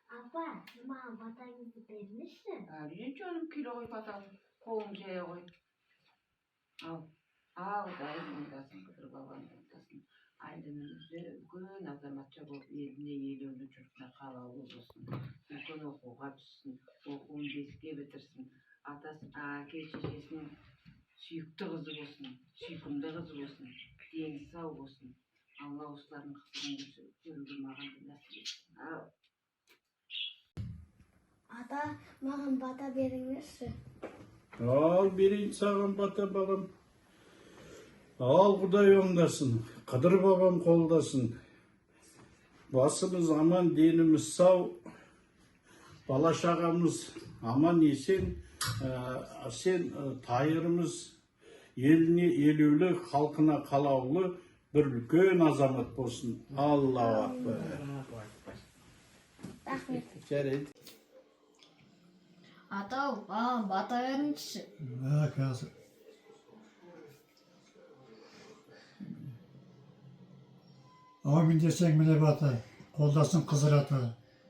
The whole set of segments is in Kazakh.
Апа, маған батаңызды беріңізші. Әрине, жаным, келе ғой, батам, қолың жая ғой. Ал, ал, Құдайым оңдасын, Қыдыр бабаң оңдасын. Айдынымызды үлкен азаматша болып, еліне елеулі, жұртына қалаулы болсын. Үлкен оқуға түссін, оқуын беске бітірсін. Атасы, әке шешесінің сүйікті қызы болсын, сүйкімді қызы болсын, дені сау болсын. Алла осылардың қызығын көруге маған да нәсіп етсін. Ау. Ата, маған бата беріңізші. Ал, берейін саған бата, балам. Ал, Құдай оңдасын, Қыдыр бабам қолдасын. Басымыз аман, деніміз сау, бала шағамыз аман есен, сен Тайырымыз еліне елеулі, халқына қалаулы бір үлкен азамат болсын. Аллаху акбар. Рахмет. Жарайды. Ата, маған бата беріңізші. Ә, қазір. Әумин десең, міне бата, қолдасын Қызыр ата,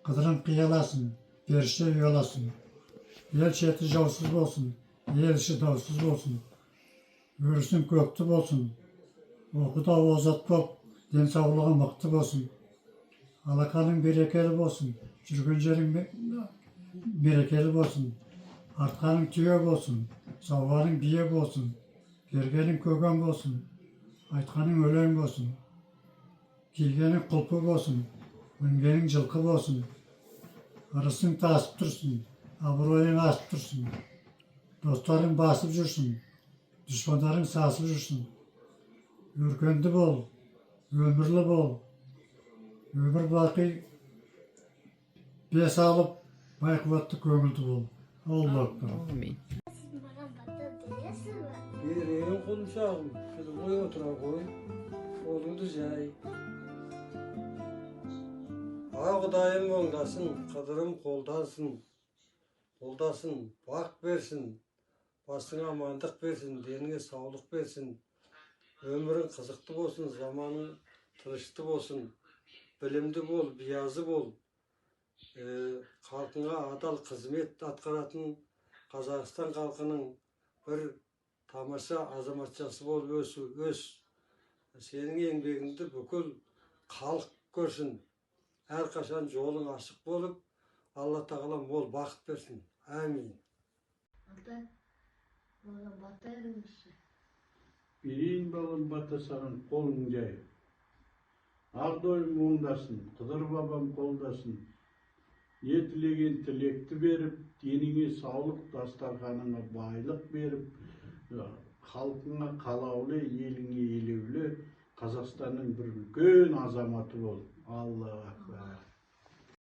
Қыдырын қияласын, періште ұяласын. Ел шеті жаусыз болсын, ел іші даусыз болсын. Өрісің көкті болсын, оқуда озат боп, денсаулығы мықты болсын. Алақаның берекелі болсын, жүрген жерің берекелі болсын. Артқаның түйе болсын, сауғаның бие болсын, бергенің көген болсын, айтқаның өлең болсын, кигенің құлпы болсын, мінгенің жылқы болсын, ырысың тасып тұрсын, абыройың асып тұрсын, достарың басып жүрсін, дұшпандарың сасып жүрсін. Өркенді бол, өмірлі бол, өмір бақи бес алып, бай қуатты көңілді бол. Алла акбар. Сіз маған бата бересіз бе? Берейін, құлыншағым, келе ғой, отыра ғой, қолыңды жай. А, Құдайым оңдасын, Қыдырым қолдасын, қолдасын, бақ берсін, басыңа амандық берсін, деніңе саулық берсін, өмірің қызықты болсын, заманың тынышты болсын, білімді бол, биязы бол, халқыңа адал қызмет атқаратын Қазақстан халқының бір тамаша азаматшасы болып өсу, өс. Сенің еңбегіңді бүкіл халық көрсін. Әрқашан жолың ашық болып, Алла тағала мол бақыт берсін. Әмин. Ата, маған бата беріңізші. Берейін, балам, бата саған, қолың жай. Ақ дойым оңдасын, Қыдыр бабам қолдасын. Не тілеген тілекті беріп, деніңе саулық, дастарханыңа байлық беріп, халқыңа қалаулы, еліңе елеулі, Қазақстанның бір үлкен азаматы бол. Аллаху акбар.